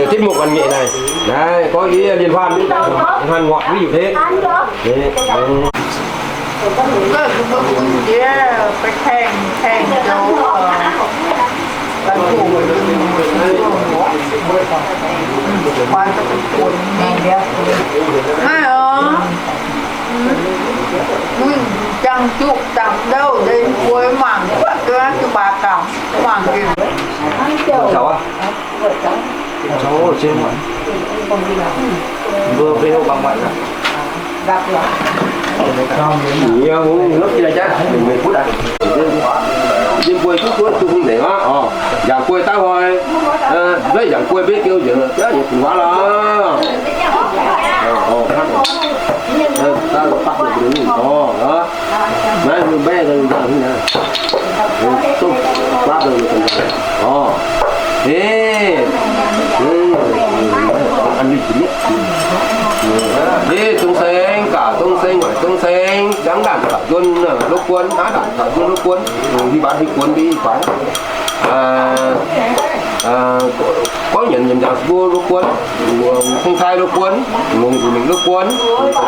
Tiết mục văn nghệ này. Đấy, có ý liên hoan, liên hoan ngoại ví dụ thế. Đấy. Jiex, jangx juqv jangx ndouh, nzengc bueix mangc guoqv ga'naaiv jiu baac gauh mangc gengh. Yiem guei duqv duqv duqv hungh nzengc aqv. Yangh guei daav hnoi, yangh guei mbiv geu nzengc, yietc fungx waac lorqc. Daaih baqv Ih, dongh seng gaax dongh seng, waaic dongh seng, siangx ndaamc gaax nduon lo guon, hnangv ndaamc gaax nduon lo guon, hih mbaatv hih guon mbiv fai, gorngv nyanc nyanc nzaangc mbuo lo guon, cong-tai lo guon, longc zuqc mingh lo guon,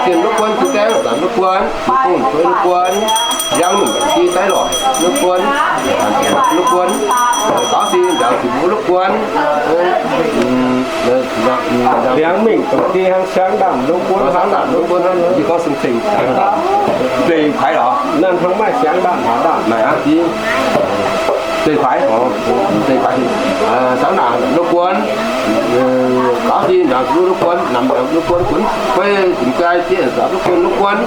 zien lo guon, zuqc gaengh zanc lo guon, zuqc gong zueiz lo guon, Liangx mingh ti daaih lorqc, lov guon, lov guon, gaux si nzaaux zuqc mbuo lov guon, liangx mingh dongh ti hnangv siangx ndaamv lov guon, siangx ndaamv lov guon, yie gorngv seng-seng, zeiv kuaix lorqc, naaiv hnangv maaih siangx ndaamv haaix ndaamv naaic aqv, zeiv kuaix, zeiv kuaix, siangx ndaamv lov guon, gaux si nzaaux zuqc lov guon, namx lov guon, funx fei zunc jai zieqv nzaaux lov guon, lov guon,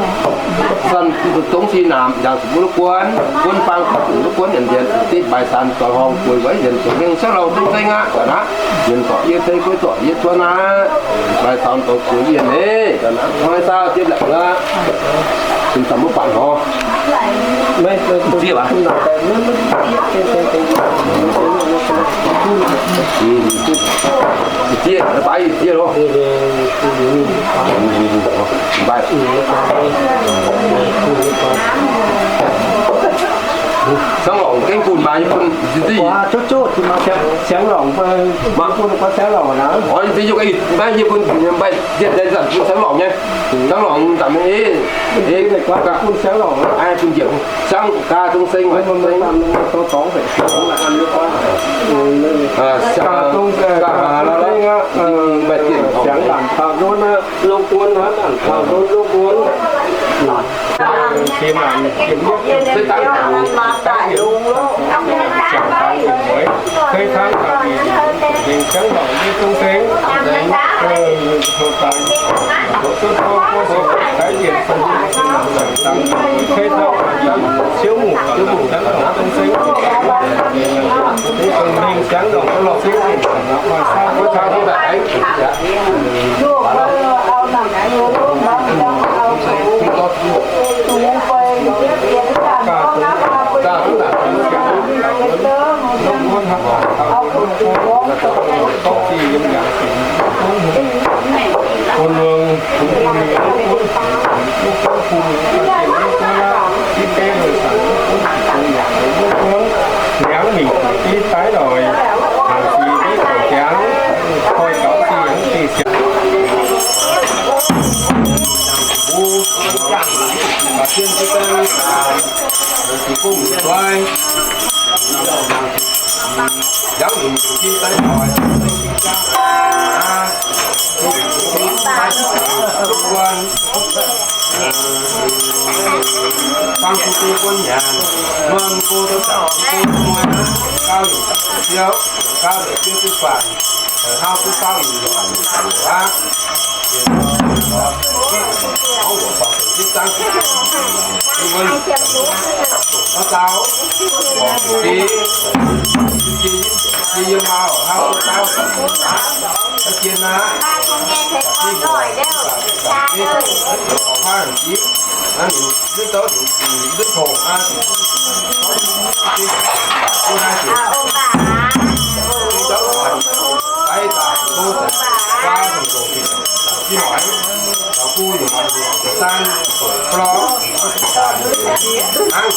San dongh si naamh nzaaux zuqc mbuo lov guon, guon faang zuqc lov guon nyanc nzienx, deix mbaih san zoux horngh gueix weic nzienx zoux lengh siangv lorngh zong zengv aqv, ga'naaiv nzienx zorc yie cei, gueiv zorc yie cuotv aqv, mbaih san zoux gueix yienh eix, ga'naaiv hnoi saau jienv laengc aqv, zinh daaih mbuo buatc horngh. Zieqv aqv. Zieqv, baaix zieqv loh. Mbaih. Siangx lorngc gengh bun maaih nyei bun. Siangx lorngc, bun siangx lorngc naaiv. Oix yie bun, mbaih yie bun, mbaih yietc deix zanc bun siangx lorngc nyei. Siangx lorngc zanc mv ei, ei, bun siangx lorngc, ai bun njiec. Siangx gaax dongh seng, dongh seng. Siangx ndaamv taux nduon, lov guon hnangv, ndaamv taux nduon, lov guon. Siangx ndaamv, siangx ndaamv, siangx ndaamv, siangx ndaamv, siangx ndaamv, Liangx mingh ti daaih lorqc, haaix si mv kouv jangx, koi gaux si yangh deix siangx. Fang gu dei guon nyanc, muonh go dou daux go muonh, gauh heuc ziouv, gauh heuc ziouv duqv faanh, hauv duqv gauh heuc aqv. Wuov dauh, yie yiem maauh hauv duqv gauh heuc aqv. Jien aqv. Hnangv ninh mv douh ninh mv tongx aqv. Gu naaiv ziouc mv douh, aiv daaih, mv douh, faa dongh zoqc fih, fih mueiz, taux gu yaac maaih san, lorz, hnangv.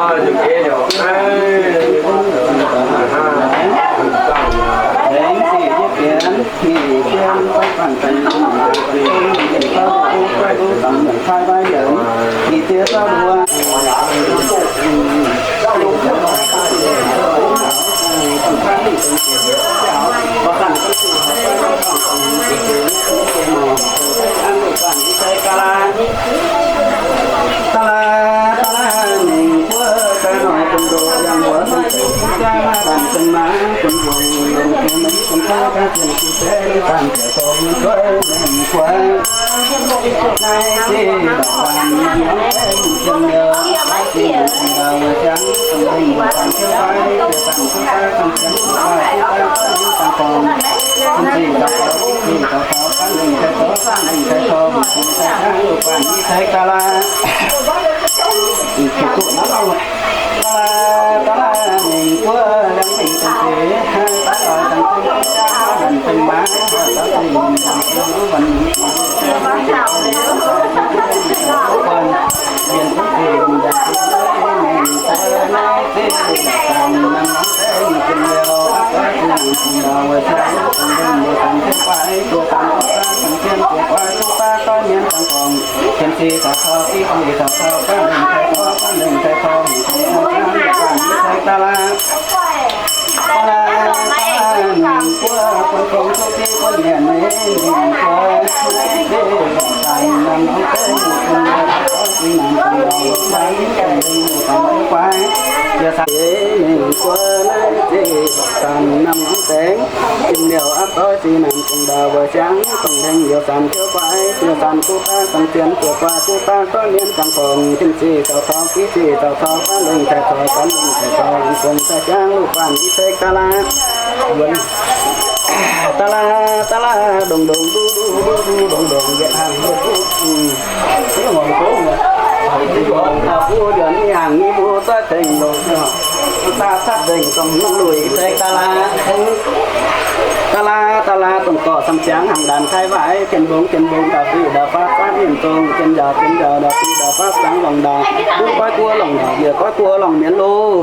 Da'laa, da'laa, dongh gorqv samv ziangx hnangv ndaanh taaih waaic, tien mbong, tien mbong, ndau-fiqv ndau-faatv, faatv mienh zong, tien njaaux, tien njaaux, ndau-fiqv ndau-faatv, zangv longc ndaauh, mbuo goiv guoqv longc ndaauh, njiec goiv guoqv longc mienv loh.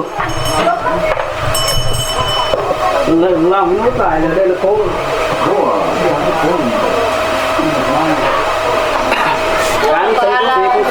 Lamh nuv daic liuz, deix la'gov.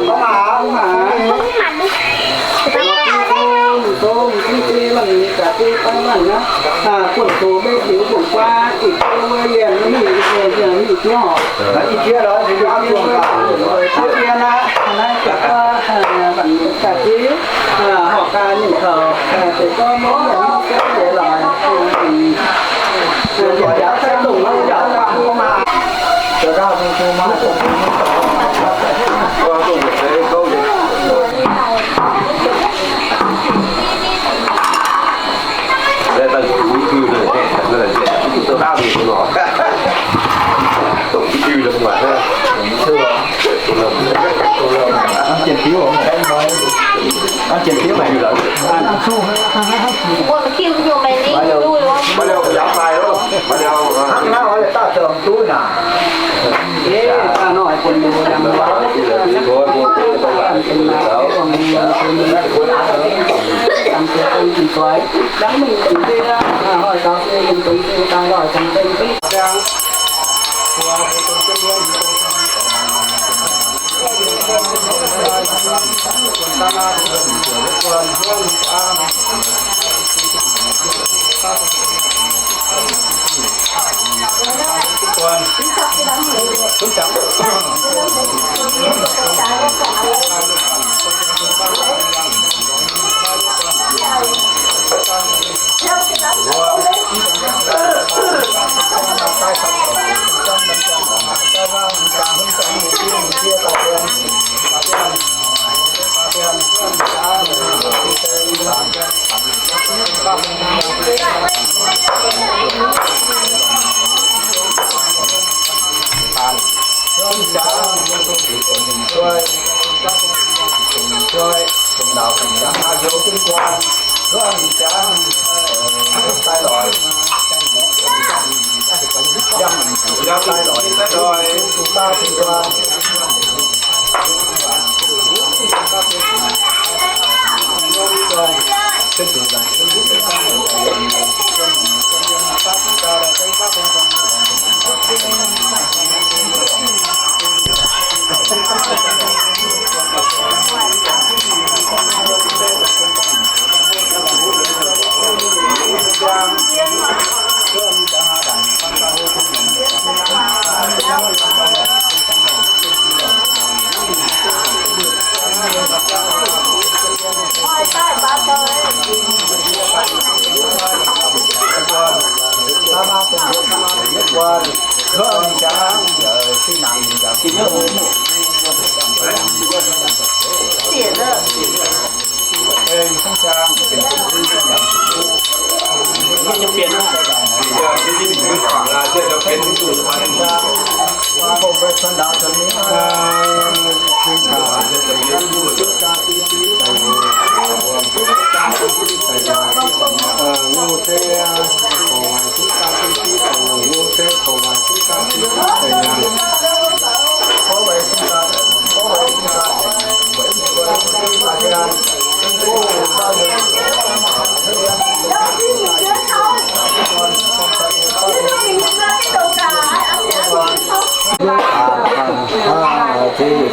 Mv maaih, mv maaih. Mv maaih. Mv maaih. Mv maaih. Mv maaih. Mv maaih. Mv maaih. Mv maaih. Mv maaih.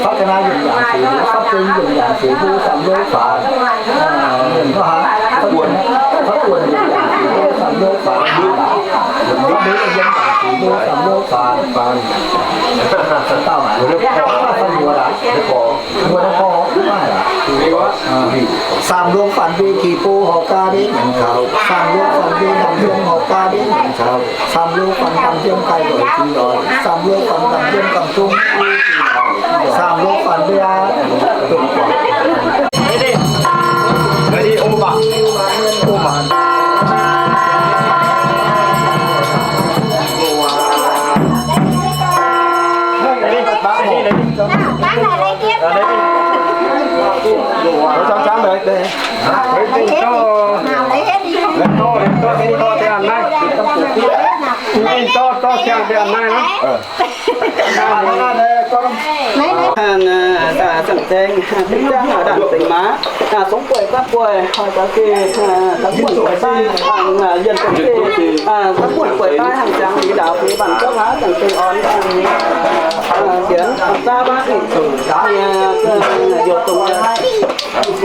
Pháp cái ná dùng dàng sử hữu, pháp kinh dùng dàng sử hữu, sanh lô phản. Pháp quần, pháp quần dùng dàng sử hữu, sanh lô phản. Pháp lý là dân dàng sử hữu, sanh lô phản, phản. Tao mà, pháp mùa đã. Mùa đã có, không phải là. Sanh lô phản về kỳ pô họ ca đến, sanh lô phản về nằm dân họ ca đến, sanh lô phản nằm dân cài rồi, sanh lô phản nằm dân cầm chung. Sàng lô phản bia. Ready, ready, ôm vào. Ôm vào. Ready, ready, ready. Bác này lấy tiếp. Ờ, ready. Ôi, chăm chăm đấy, đây. Lấy tiếp. Lấy to, lấy to, lấy to, lấy to, lấy to, lấy to, lấy to, lấy to, lấy to, lấy to, lấy to, lấy to, Hàn, à, tả Trảng Teng, à, Tây Giang, à, đảng Tây Mã, à, sống quẩy, phát quẩy, hỏi các kỳ, à, các quận quẩy ba, à, à, dân các kỳ, à, các quận quẩy ba, hàng tráng, lý đáo, lý bản cấp, há, Trảng Teng, ón, à, à, tiến, à, ta bác, thì, à, à, dược tổng, à,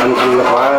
Ăn, ăn la'guaih.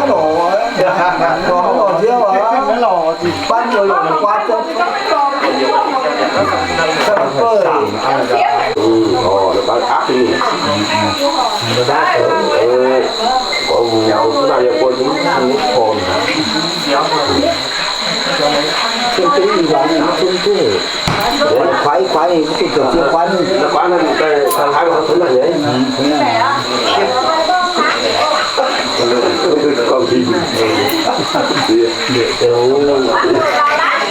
Hnangv nor, hnangv nor nziouv aqv. Baav nziouv yaac guaav zouv.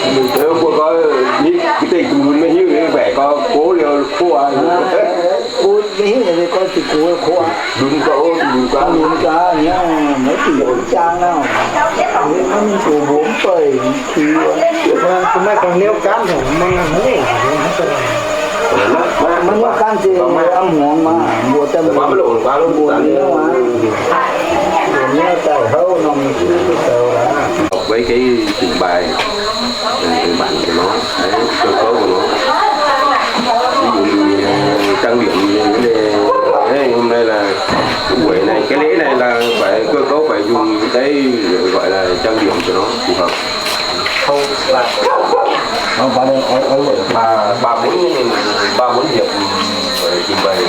Mbuo gorngv, mbuo dengh dungz maiv hiuv, mbaeqc gorngv gox liuz kuv. Maiv hiuv ninh mbuo gorngv diuh gox, lunx gau, lunx gau, lunx gau nyei, maiv diuc jaang nor. Maiv mingh gox mbuo mv beic qiex. Maiv gorngv niouv gaanv haic, maiv niouv gaanv se am hmuangx maah, mbuo daaih mbuo niouv aqv. Mbuo niouv daaih houv norm mv duqv zoux aqv. Weic ga'naaiv zingc mbaih, mbaih nor, gouv gouv nor, mv baac trang liemh nyei, nyei, nyei, naaiv laaix, weic naaiv ga'naaiv naaiv laaix, faix gouv gouv faix njungh deix, gọi là trang liemh nor, phù hợp. Ba, ba bốn, ba bốn hiệp, trình bày.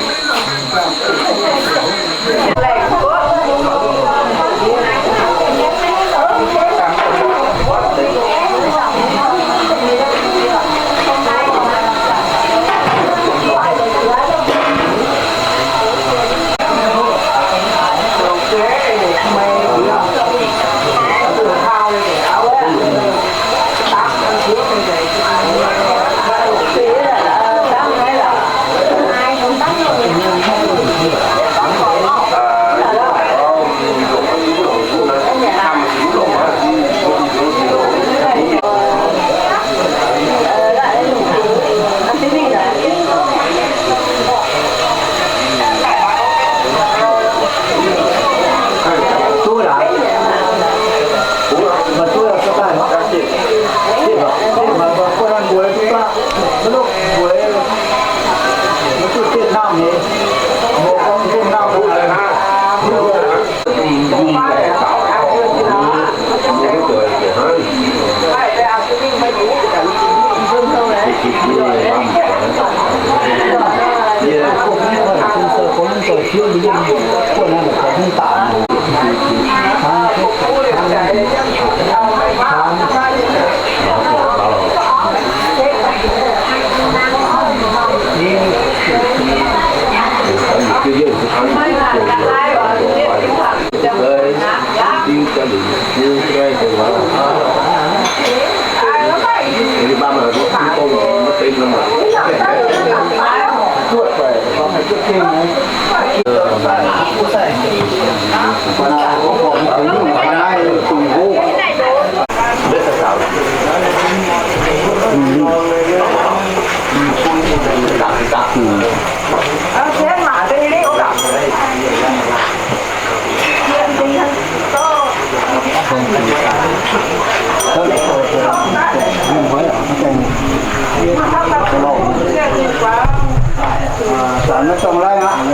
Zanc maiv dongh laih aqv,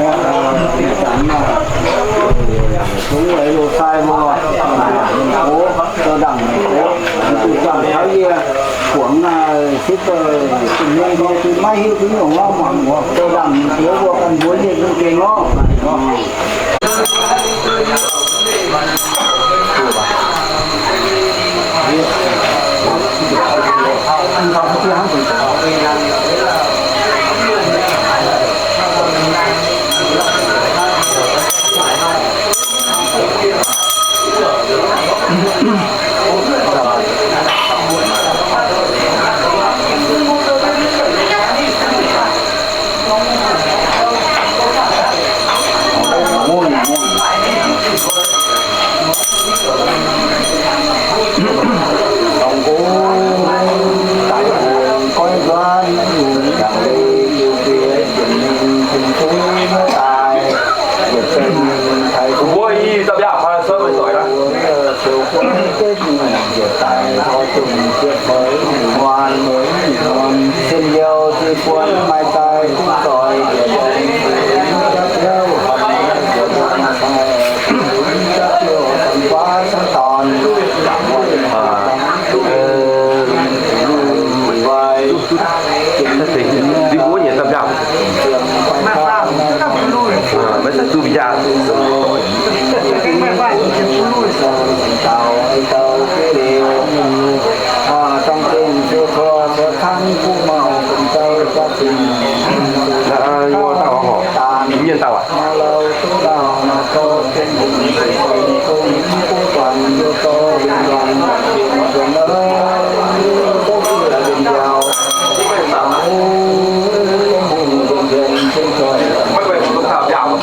zanc zungv weic loz-sai mbuo, mingh gox, zoux ndaangc mingh gox, duqv zanc taux yie, guangc naaiv sipv deix, mienh gorngv maiv hiuv duqv nyungc orv, mangc mbuo zoux ndaangc mingh gox, mbuo ganh mbuo nyei zungv gengh orv. Mbuo i dauh biauv hnoi suotv meih doic aqv. Mbuo nyei dauh biauv. Maiv zeiz duqv biauv. Mienh dauh aqv. Mienh dauh aqv.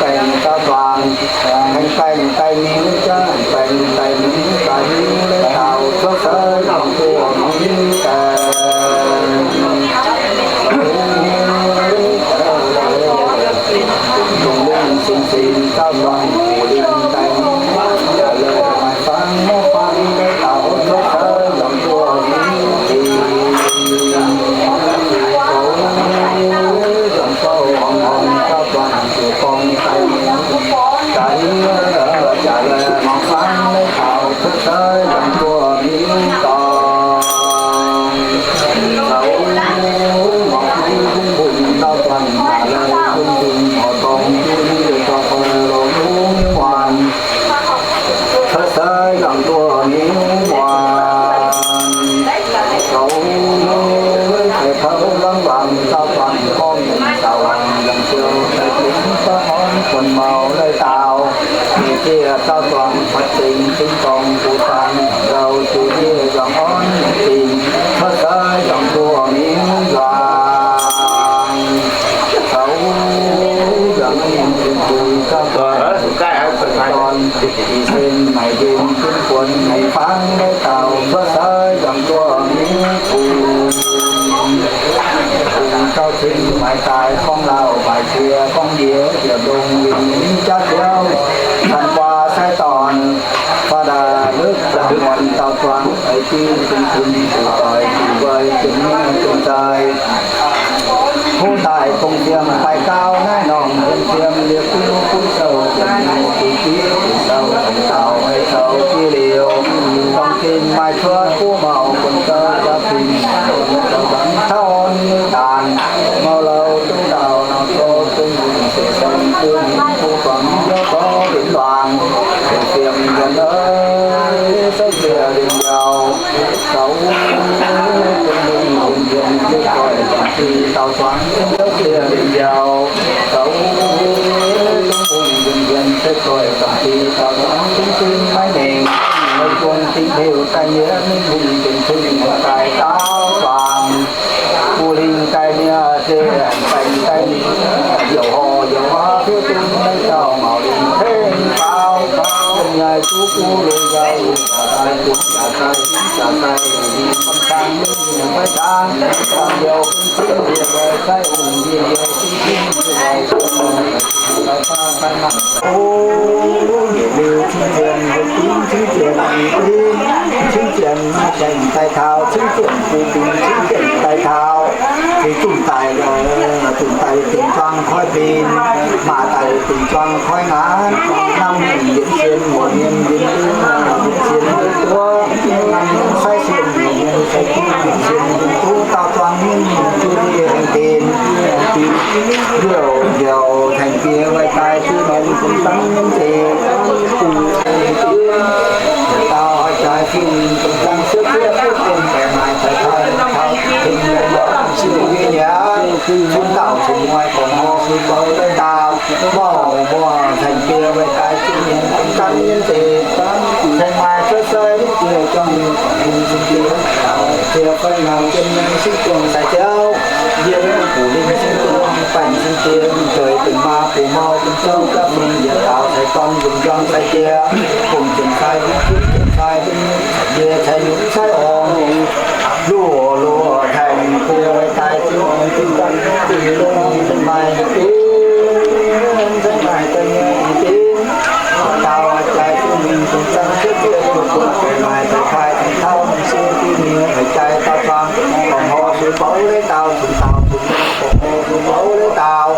baengc dauh zuangx, aengx baengc daaih mingh jaax, baengc daaih mingh daaih hiuv leiz dauh cuotv seix longc duoh mingh daaih. Dongh lungh sin sin dauh zuangx, lungh daaih mingh, yaac lorz maaih fangx mv fangx leiz dauh cuotv seix longc duoh mingh daaih. Zoux longc bouh horngh horngh dauh zuangx, ziouc gorngv daaih mingh daaih hiuv, yaac lorz maaih fangx leiz dauh cuotv seix longc duoh mingh dorngx. Zoux longc bun dauh zuangx, yaac lorz bun bun horqc dorngx, bun yietc dorngx longc lungh muonz cuotv seix longc duoh mingh muonz. Zoux deix kouv lamh wangc dauh zuangx, gorngv mienh zaux wangc yangh ziouc daaih jienv daaih orn buonc maux leiz dauh. Ninh ziec dauh zuangx fatv zingx tin-dorngh butv dangx, ndau ziouc yie yangh orn zingx cuotv seix longc duoh mingh nzuangx. Zoux yangh mingh tin-dorngh dauh zuangx, dorn, ih sin naaic nqemh jienv buonc haic fangx leiz dauh cuotv seix longc duoh mingh bungx. Bungx gauh cing maaih daaih gorngv lauh maaih jiex gorngv yie, yie longx winh jaax ziouv, canh guaax sai dorn, faaux daaih lutv daaih muonc dauh zuangx, ei jienv zinh zinh zuqc doic zuqc nqoi, zinh nyei zinh zaih. Huv daaih dongh ziemx daaih gauh naaiv norm, dongh ziemx liepc biuv butv sou, ziemx liepc biuv butv sou, dongh dauh ei zoux jiex liuz, dongh zinh maaih cuotv buov maux buonc gauh jaax fingx, dongh zangc taux orn nyei daanh, maux louh zungv dauh nor zoux zungv nzunc seix seng buov mingh buov guangc yaac gorngv linz luangc, dongh ziemx nzuonx eix sou ziec linz mbiauh. Zoux bun mienh nziex nziex doic, dangc diqc dauh zuangx zungv ziouv ziec linz mbiauh. Zoux bun mienh nziex nziex doic, dangc diqc dauh zuangx zungv zinh maiv nengc, maiv buang zinh heuc daaih nyiex ninh hungh nzengc cun daaih dauh zuangx. Buo lingh daaih nyiex se baengc daaih mingh, youc horh youc waac fiev duqv maiv dauh maux lingh tengx faaux. Yiem nyei zuqc gu lungh yaac lungh yaac daaih, bungx yaac daaih, zingx yaac daaih, lingh bun dangh mingh mingh maiv dangh, dangh youc bun zingv yie lai sai hungh yie yie zingv zingv yie lai sai hungh. O, yietc liuz cingx zienx yietc dingv, cingx zienx yietc dingv, cingx zienx maaih gaengh daaih taux, cingx zienx bun bingx, cingx zienx daaih taux. Fih zunh daaih, zunh daaih dingc zuangx koiv bin, maaih daaih dingc zuangx koiv ngaanc, namv mienh yienx sienx muoc mienh yienx duqv, yienx sienx yienx duqv, namv mienh sai sienx muoc mienh sai duqv, yienx sienx yienx duqv, dauh zuangx mienh mienh juqv haengh dinc, haengh dinc, liouh njoux haengh jiex weih daaih juqv mienh bun dangv mienh zeiz, bun dauh jaaix fingx bun dangv siouv zieqv bun baeqc maaih daaih taux taux tengx mienh mbuo siouc nyei nyanc, cun dauh cun muoz gorngv hlo suiv bouv leiz dauh, mouh muoz haengh jiex weih daaih juqv mienh bun dangv mienh zeiz, tengx maaih cuotv seix mv jiex juangc mienh bun cin jiex, jiex fai ngangx jienv mienh sipv juangc sai jauv, yie mv bun lingh sipv juangc baengh cin jiex, mv zeiz dongh maa bun mouh dongh zouv gapv mingh yietc dauh sai gorn nzunc juangc sai jiex, bungx jienv sai mv jienv jienv sai mv, yie cai nyungc sai orn. Luoqc luoqc tengx bun weih daaih jienv mienh bun dangv mienh zeiz, longc mienh maaih yietc diuv, mv maaih daaih nyei yietc diuv. Dauh jaaix jienv mienh bun dangv cuotv jiex bun bun baeqc maaih daaih taaih daaih taux mienh sieqv diuv nyei, jaaix dauh zuangx gorngv hlo suiv bouv leiz dauh, cun dauh cun gorngv hlo suiv bouv leiz dauh.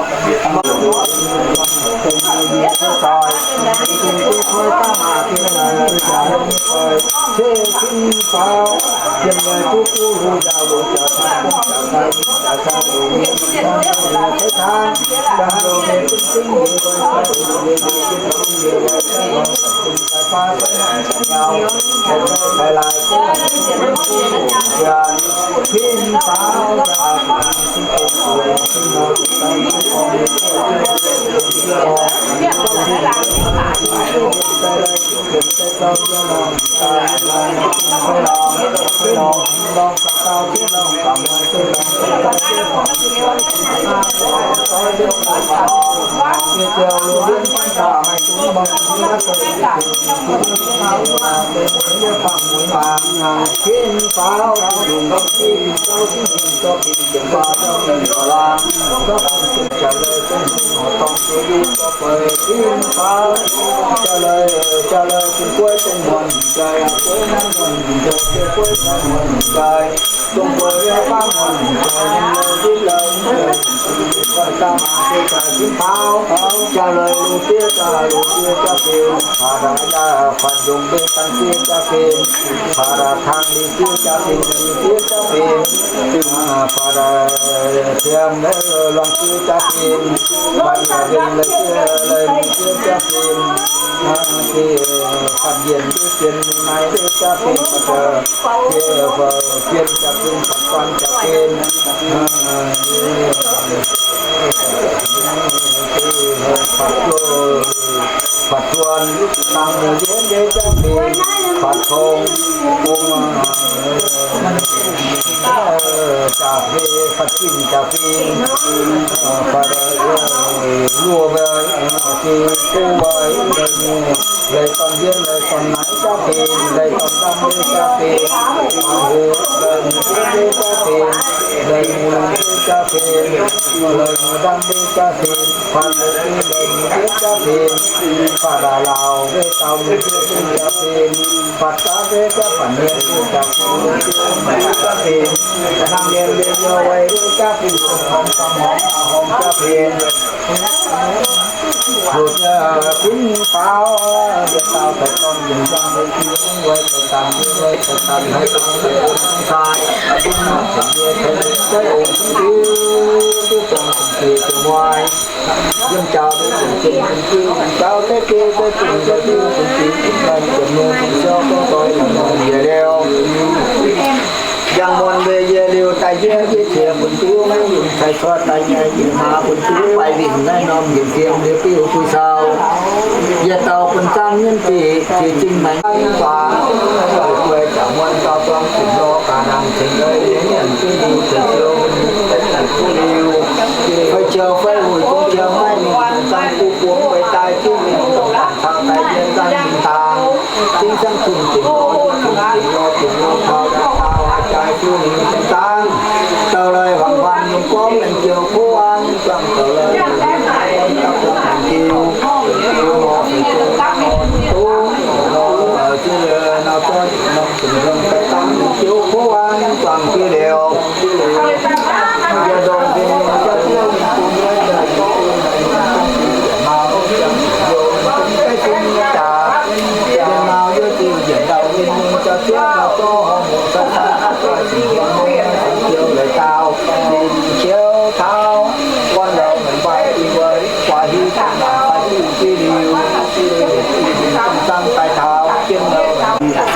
Yangh muonz mbuo yie liuz daaih yie, yie qiex bun diuv maiv winh cai cuotv daaih nyei, yie hnaapv bun diuv baih winh naaiv norm yietc fiem liuz diuv bui sau. Yietc dauh bun zaangv nyunv diqc, jiex zingh maengx guaax, guei jaax muonz gauh buangh zunc lorh gaax nangc cingx ei nyei nyanc duqv liuz ceix ziouc, fai ziouc fai wuic zungv ziouc maiv mingh zaangv duqv buangh mbuo daaih zingh mingh dongh dangh taux daaih yie zaangv mingh dangh. Zingv siang zunh dingc lorh, zunh dingc lorh, dingc lorh taux daaih jaaix duqv ninh zaangv. Dauh lai huaang huaang nyungc gorngv laengz joux kuv an, zuangx dauh lai huaang huaang dapv zuangx laengz joux, norm zunc nzuonx dapv zuangx laengz joux kuv an, zuangx duqv liuz.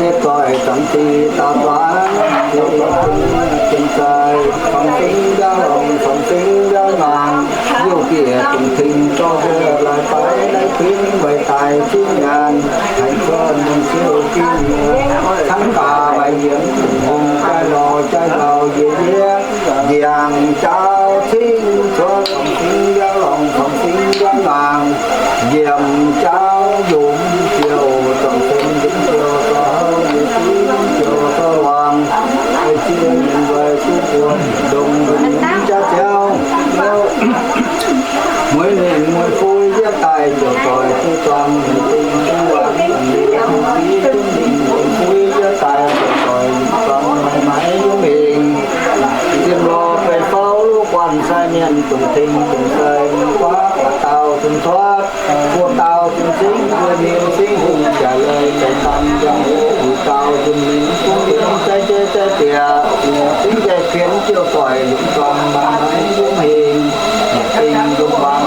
Setv doic dangx diqc daux guaax, jiex zai, fangx fingx nziaauv longx, fangx fingx nziaauv ngaangc, youh bieqc dongh tengx zorqv laaix faix naaiv kuinx weic daic zinh nyaanh, haiz cuotv mienh siou ginh, cangv gaax maaih yienx hungh jaaix lorz jaaix lauh yie yie, ndiangx jaauv cingv cuotv fangx fingx nziaauv longx, fangx fingx nziaauv ngaangc, nyiemc jaauv yungz ziouc zuangx fingx yungz ziouc zorqv houv yie fingx ziouc zorqv luangc, ei ziex mienh weic duqv buonc ndongc mbuo nyei jaav ziouv. Mueiz ninh mueiz fuiv yietv daaih ziouc doic duqv zuangx mienh ding duqv waac dongh ninh dongh fuiv yietv daaih ziouc doic zuangx maiv maiv yungv hingh. Zinh lorh benx fouv luv guanh sai mienh dongh tengx dongh sai mienh guaav dauh zunc cuotv, buo dauh zunc cingv, buo mienh cingv hungh jaax leiz deix dangh njang huv dauh zunc mingh bungx liemh zaiv jeiv zaiv bieqc, cingv jaiv pienx ziouc doic liemh zuangx maiv maiv yungv hingh. Ding yungh baamh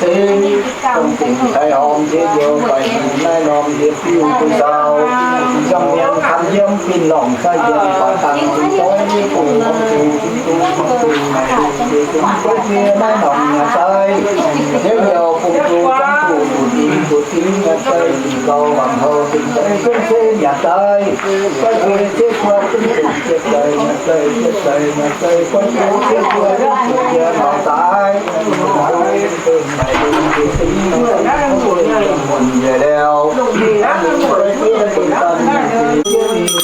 se, dongh dingc daaih horngh nziex njoux doic haic naaiv norm nziex biuv buo zaux, nzangc mienh kan yiem fin-lorngh sai yiem baac dangh zinh doic nyei bungx horngh zinh zinh zinh zinh zinh zinh zinh zinh zinh zinh naaiv norm nyei sai, nziex njoux bungx zuqc zangv zuqc zuqc dingc zuqc dingc nyei sai, dingc gauh wangc houh dingc doic zungv se nyanc daaih. Guaiv zuqc zieqv buo zungv dingc zieqv doic nyei sai, zieqv doic nyei sai, guaiv zuqc zieqv buo zungv dingc zieqv doic daaih.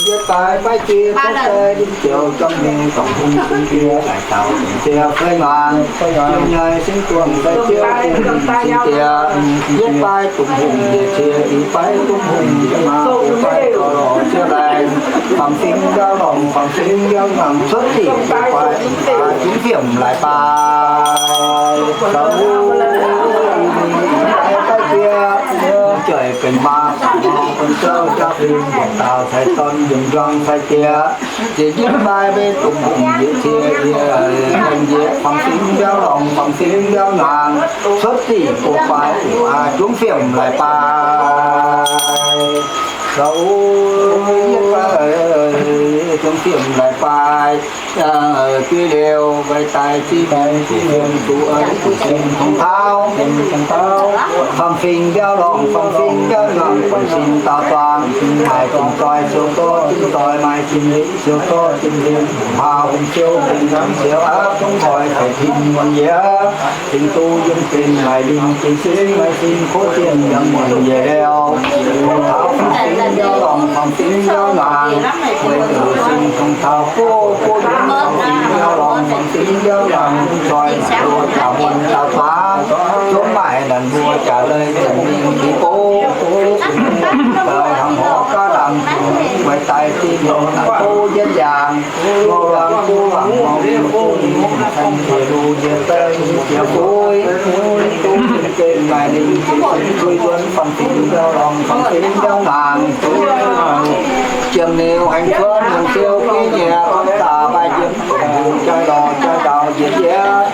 Yie daaih baiv jiex tov daaih, linh ziouc jangv mingh dongh bung sin diex daaih taux dingc jiex fai maanh, ziouc nyei singx duonh sai jienv bung sin diex. Yietv baaih dongh hungh njiec cie, i baaih dongh hungh njiec maa, o baaih dorh lorh jienv laengz, famh fingx mbiauv lorngh, famh fingx mbiauv nyaangh, cuotv dingc baaih, zungv fiemh laaix baaix. Zoux baaih jiex, jaiv benx maa, benx gouv, jaav fingx, mbuoqc daauh cai dorn, njunh njuang cai diex, jiex jienv baaih mbeih dongh hungh njiec cie, njiec famh fingx mbiauv lorngh, famh fingx mbiauv nyaangh, cuotv dingc go baaih, zungv fiemh laaix baaix. Zoux zungv fiemh laaix baaix. Duqv liuz mbuo daaih zinh mienh zuqc, zuqc sin tong taux, famh fingx mbiauv lorngh, famh fingx mbiauv nyaangh, buonv sin daauh zuangx, maaih zinh doic siou zorqv zinh doic, maaih zinh liuz siou zorqv zinh liuz, maa hungh siou, zinh nzangv siou aqv, zungv doic ceix tin muonc yie. Zinh duqv yiem zinh maaih linh, zinh singx maaih sin, kov zinh yiem muonc yie liuz, taux famh fingx mbiauv lorngh, famh fingx mbiauv nyaangh, weic zuqc sin tong taux gox, gox yiem famh fingx mbiauv lorngh, famh fingx mbiauv nyaangh, zoih mbuo jaax muonc jaax zuangx, zungv maaih naanc mbuo jaax leiz ziepc mingh deix gox, daaih hnangv horc gaav ndaangc, weic daaih zinh naaic gox jienv yangh, Jiem liuz aengx cuotv mienh siou guiv nyieqc, gorngv daaih maaih yiem dongh jai lorh jai ndaaux njiec jiex,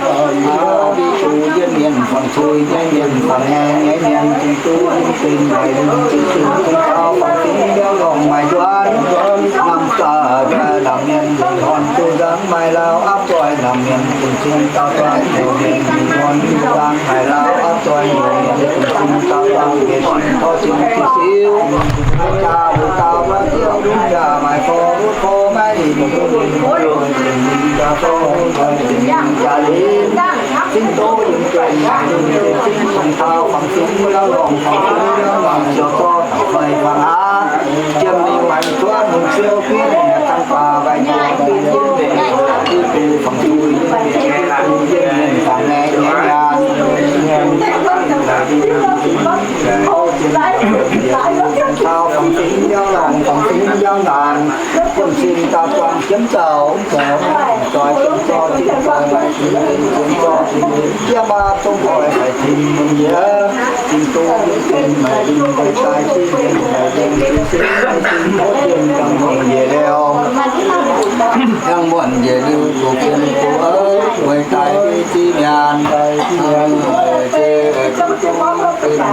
mbiv zuqc yiem mienh fangx Duih nyei mienh fangx nyei mienh, zinh duqv yiem zinh maaic lungh zinh zinh, zinh taux fangx zinh mbiauv lorngh maaic nzuonx. Hnamv daaih mbiauv laangz mienh, lingh horn duqv nzangv maaih lauh aqv doic. Laangz mienh zinh zinh dauh dauh, hnyouv mienh lingh horn duqv nzangv maaih lauh aqv doic. Hnyouv mienh zinh zinh dauh dauh, mienh zinh tov zinh zinh siu, jaa wuov dauh maiv ziouc duqv jaa, maaih fo duqv fo, maiv lingh duqv lingh, zinh zinh jaa fo, zinh zinh jaa lingh. Zinh duqv yiem zinh maaic lungh zinh zinh, zinh taux fangx zinh mbiauv lorngh fangx zinh mbiauv lorngh ziouc zorqv fai fangx aqv. Jiem liuz haiz cuotv hungh siou fiev nyei cang baac waaic nyei, fangx zuqc yiem mienh fangx nyei nyei nyaanh. Taux fangx zinh mbiauv lorngh fangx zinh mbiauv nyaanh, buonv-sin dauh dauh jiemv zaux, zoih jiemv zorqv zinh zoih, maaih zinh zinh jiemv zorqv zinh, jiex maaih zong hoic haic tin mun yie. Zinh duqv yiem zinh maaic lungh weic daaih zinh mienh maaic lungh zinh zinh, zinh duqv yiem ziangh muonc njiec liuz, ziangh muonc njiec liuz zuqc fienx kuv weic daaih mbiv zinh nyaanh. Zinh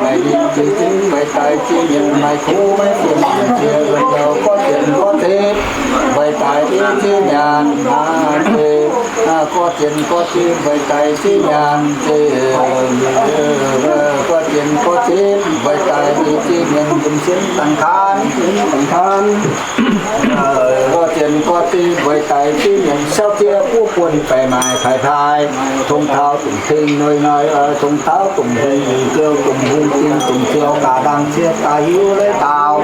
maaic lungh zinh zinh weic daaih zinh mienh maaih kuv maiv fienx, ziex liuz gorngv zinh gorngv zinh weic daaih mbiv zinh nyaanh. Gorngv zinh gorngv zinh weic daaih zinh nyaanh, gorngv zinh gorngv zinh weic daaih mbiv zinh mienh nzunc sienx dangx kaanv, dangx kaanv. Gorngv zinh gorngv zinh weic daaih zinh mienh siou ziex buov buonc baeqc maaic taaix taaix, tong taux dongh tengx noi noi, tong taux dongh hungh ziou, dongh hungh zinh, dongh ziou gaax ndangh ciev daaih hiuv leiz daauh,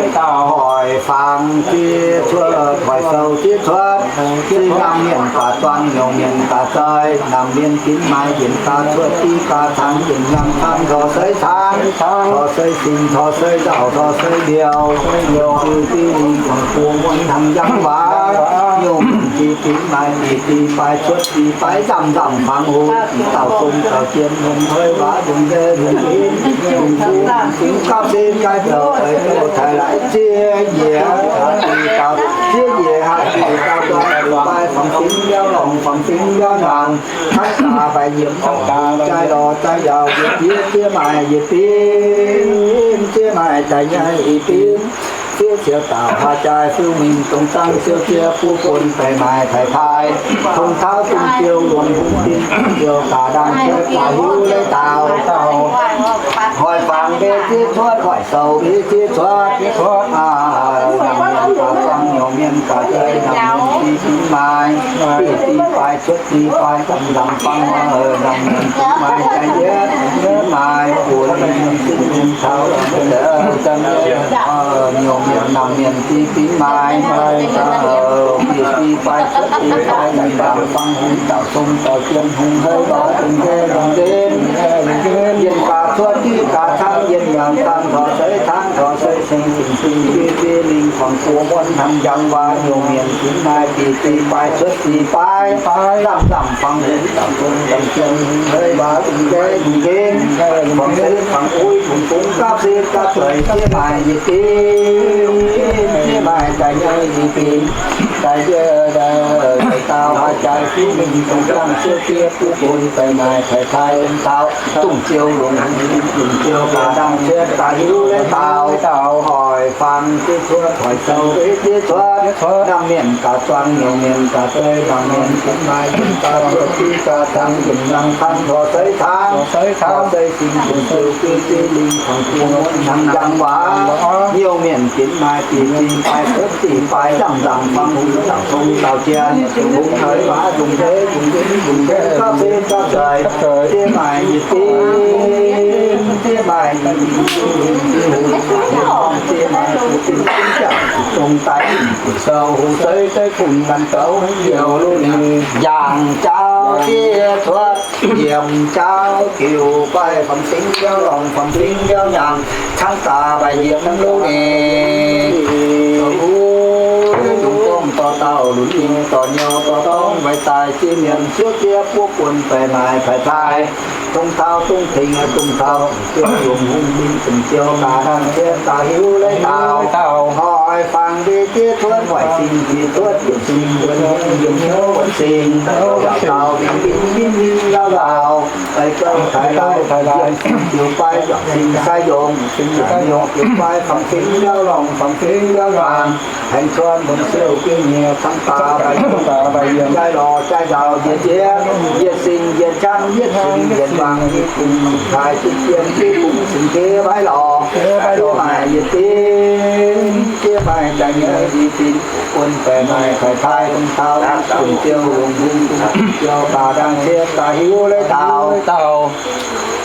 hoic fangx ziex cuotv, hoic sou ziex cuotv, zinh naamh mienh gaax zuangx, hnyouv mienh gaax zoi, naamh mienh ginv maaih yienc gaax cuotv, div gaax cangx, yienc nyaanh cangx, torh seix cangx, torh seix singx, torh seix nzauh, torh seix mbiouh, mbiouh diuh diuh lingh guangc buo muonc hnangv njang waac, hnyouv mienh ginv maaih diqc diqc baaix cuotv diqc baaix, nzamv nzamv fangx huv, dauh zong dauh jien, hungh hei waac, hungh nqaeqv hungh ginv, hungh fungx, hungh fungx gapv se gaaix zoux, oix zoux taaih laaix ziex njiec, ziex njiec haaix njiec dauh dauh baaix fangx fingx mbiauv lorngh fangx fingx mbiauv nyaanh, cangv daaih mbaih yiemc, cangv daaih jaaix lorz jaaix yaauc, yietc diev ziex maaih yietc diev, ziex maaih daaih nyei i diev, ziex ziouc dauh haaix jaaix fiuv mingh dongh zaangv siou ziex buov buonc baeqc maaih taaix taaix, tong taux dongh ziouh longc hungh dinh, ziouh gaax ndangh cuotv gaax hiuv leiz daauh. Hoic fangx mbe ziex cuotv, hoic sou mbe ziex cuotv, naamh mienh gaax zuangx, hnyouv mienh gaax zoi, naamh mienh diqc diqc maaih, diqc diqc baaix cuotv diqc baaix, nzamc nzamc fangx, naamh mienh diqc maaih daaih yietv maaih, buo lingh zinh taux, hnyouv mienh naamh mienh diqc diqc maaih, diqc diqc baaix cuotv diqc baaix, nzamc nzamc fangx, hungh dauh zong dauh jien, hungh hei waac, hungh nqaeqv hungh nqenv, yienc gaax cuotv diqc gaax cangv, yienc nyaanh cangv, torh seix cangv, torh seix singx, singx singx, diqc diqc lingh guangc buo muonc hnangv njang waac, hnyouv mienh ginv maaih diqc diqc baaix cuotv diqc baaix, nzamv nzamc fangx, hungh dauh zong dauh jien, hungh hei waac, hungh nqaeqv hungh nqenv, fangx se fangx uix, fungx fungx gapv se gapv zoix, ziex maaih yietc dinh, ziex maaih daaih nyei i dinh, daaih yie dauh haaix jaaix fiuv mingh dongh zaangv siou ziex buov buonc baeqc maaih taaix taaix, dongh ziouh longc, dongh ziouh gaax ndangh cuotv daaih hiuv leiz daauh, hoic fangx ziex cuotv, hoic sou ziex cuotv, naamh mienh gaax zuangx, hnyouv mienh gaax zoi, naamh mienh ginv maaih yienc gaax cuotv diqc gaax cangv, yienc nyaanh cangv, torh seix cangv, torh seix singx, dongh ziouh diqc diqc lingh guangc buo muonc hnangv njang waac, hnyouv mienh ginv maaih diqc diqc baaix cuotv diqc baaix, nzamv nzamc fangx, hungh dauh zong dauh jien, hungh hei waac, hungh nqaeqv hungh nqenv, hungh nqenv gapv se gapv zoix, ziex maaih yietc dinh, ziex maaih yietc dinh, ziex maaih yietc dinh, zong daaih sou hungh seix deix kungx ganh zoux hungh youh lu ninh, yangh jauv ziex cuotv, yiemc jauv diuh guaih, fangx fingx mbiauv lorngh, fangx fingx mbiauv nyaanh, cangv daaih mbaih yiemc lu ninh. Yungz domh dorh dauh lunx nyei, dorh nyouz dorh dorngv, weic daaih ziex mienh siou ziex buov buonc baeqc maaih taaix taaix, dongh taux dongh tengx, dongh taux ziouh longc hungh dinh, dongh ziouh gaax ndangh cuotv daaih hiuv leiz daauh, hoic fangx mbe ziex cuotv, hoic singx ziex cuotv, yietc singx wuonx hnyouv, yietc hnyouv wuonx singx, dauh dauh mingh mingh mingh mingh lauh lauh, Gouv taaix lauh, taaix lauh, yietc sing jiu fai, yietc sing sai yongc, yietc sing sai yongc, jiu fai, faam fingx ndau lorngh, faam fingx ndau nzangc, aengx cuotv muonh siou gengh nyei, camv daaih mbaih yiem, camv daaih mbaih yiem, jaaix lorz jaaix nzaaux, yietc jiex, yietc sing yietc qangv, yietc sing yietc wangc, yietc sing taaix, yietc jiem, yietc bung singx jiex mbaih lorz, jiex maaih yietc dinv, jiex maaih daaih nyei yietc dinv, bun baeqc maaih faix-faix bun taux, bun ziouv longc hungh, bun ziouv baac ndangh ciev daaih hiuv leiz dauh.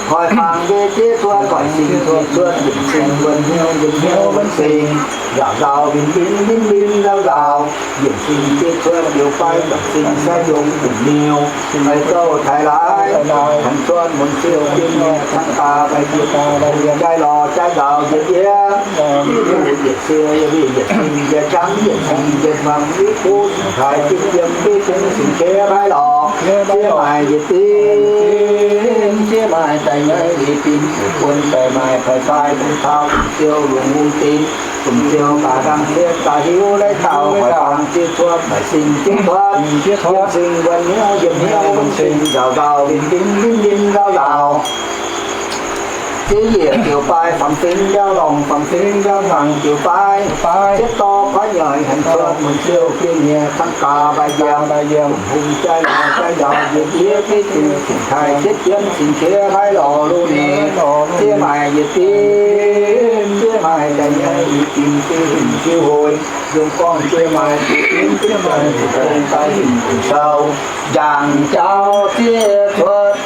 Koi fangx jiex cuotv, koi sing jiex cuotv, yietc sing wuonh hnyouv, yietc hnyouv wuonh sing, nzaaux nzaaux win win, win win nzaaux nzaaux, yietc sing jiex cuotv liuz fai, yietc sing sai yongc bungx niuh, maiv gouv taaix laaix, aengx cuotv muonh siou gengh nyei, camv daaih mbaih yiem, jaaix lorz jaaix nzaaux, yietc jiex, yietc siou, yietc sing, yietc qangv, yietc sing, yietc wangc, yietc bung singx taaix, yietc jiem, yietc bung singx jiex mbaih lorz, jiex maaih yietc dinv, jiex maaih daaih nyei yietc dinv, bun baeqc maaih faix-faix bun taux, bun ziouv longc hungh dinv, bun ziouv baac ndangh ciev daaih hiuv leiz dauh, koi fangx jiex cuotv, koi sing jiex cuotv, yietc sing wuonh hnyouv, yietc hnyouv wuonh sing, nzaaux nzaaux win win, win win nzaaux nzaaux. Jiex yietc jiu fai, faam fingx ndau lorngh, faam fingx ndau nzangc jiu fai, fai, cietv dorh kuaaiv nyei, aengx cuotv muonh siou gengh nyei, camv daaih mbaih yiem, mbaih yiem, hungh jaaix lorz jaaix nzaaux, yietc jiex, yietc sing singx taaix, yietc jiem singx jiex mbaih lorz loz-hnoi, jiex maaih yietc dinv, jiex maaih daaih nyei yietc dinv, jiex hungh jiex hoic, lungh gorngv jiex maaih yietc dinv, jiex maaih yietc dinv daaih hingh sou, njang jauv jiex cuotv,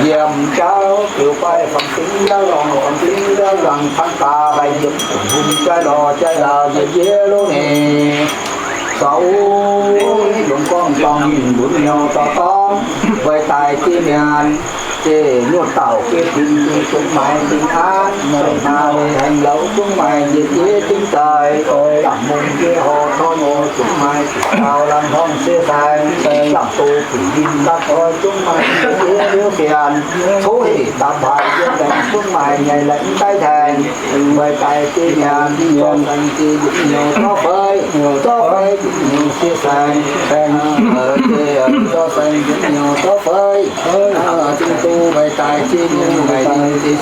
yiemc jauv jiu fai, faam fingx ndau lorngh, faam fingx ndau nzangc, camv daaih mbaih yiem, hungh jaaix lorz jaaix nzaaux, yietc jiex loz-hnoi. Sou lungh gorngv dorngh mingh mbuo mienh dorh dorngv, weic daaih jiex mienh, jiex nyuoqc dauh jiex tin, zungv maaih dingh aqv, zungv maaih haengx louz, zungv maaih yietc jiex dingh daaih, yaac mungh jiex horc torv nyei, zungv maaih zuqc gauh laangh horngh siev saeng, yaac doz buic yinh nqaatv toi, zungv maaih yietc jiex liuz fienx, coqv hec daaih paaix yiem laengz, zungv maaih nyei laengz daiv tengx, weic daaih jiex mienh, zorqv saeng jiex yietc nyouh zorqv fei, zorqv fei yietc nyouh siev saeng, zorqv saeng yietc nyouh zorqv fei, zungv duqv weic daaih jiex mienh, weic ninh jiex